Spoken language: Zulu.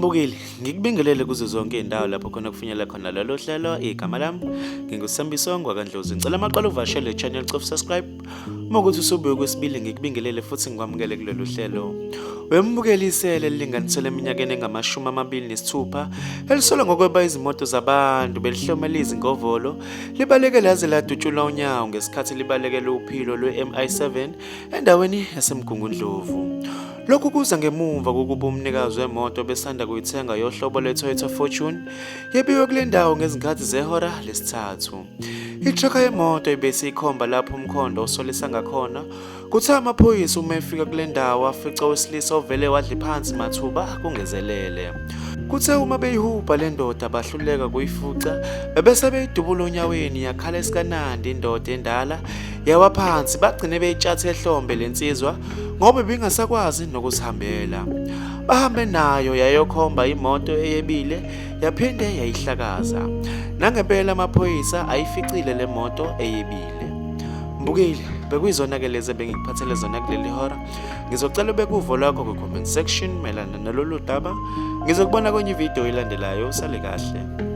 Mbukeli, ngikubingelele kuzo zonke izindawo lapho khona kufinyelela khona lolu hlelo. Igama lami nginguSambiso ngwakaNdlozi. Ngicela amaqala uvashele le channel, cofa subscribe. Uma ukuthi usubuye kwesibili ngikubingelele futhi ngikwamukele kulolu hlelo. Wembukeli isele elilinganiselwa eminyakeni engama-26 elisolwa ngokweba izimoto zabantu belihlomele izingovolo libaleke laze ladutshulwa unyawo ngesikhathi libalekela uphilo lwe-MI7 endaweni yaseMgungundlovu. Lokhu kuza ngemumva kokuba umnikazi wemoto besanda kuyithenga yohlobo lwe-Toyota Fortune yebiwe kule ndawo ngezikhathi zehora lesithathu. Ithrakha yemoto ibesiyikhomba lapho umkhondo osolisa ngakhona. Kuthe amaphoyisa uma efika kule ndawo afica owesilisa ovele wadla phansi mathuba kungezelele. Kuthe uma beyihubha le ndoda bahluleka kuyifuca bebese beyidubula onyaweni yakhala esikanandi indoda endala yawa phansi bagcine beyitshathe ehlombe le nsizwa ngoba ibingasakwazi nokuzihambela. Bahambe nayo yayokhomba imoto eyebile yaphinde yayihlakaza. Nangempela amaphoyisa ayificile le moto eyebile. Mbukeli, bekuyizona-ke lezi ebengikuphathele zona kuleli hora. Ngizocela ubeke uvo lwakho kwi-comment section mayelana nalolu daba. Ngizokubona kwenye ividiyo elandelayo. Usale kahle.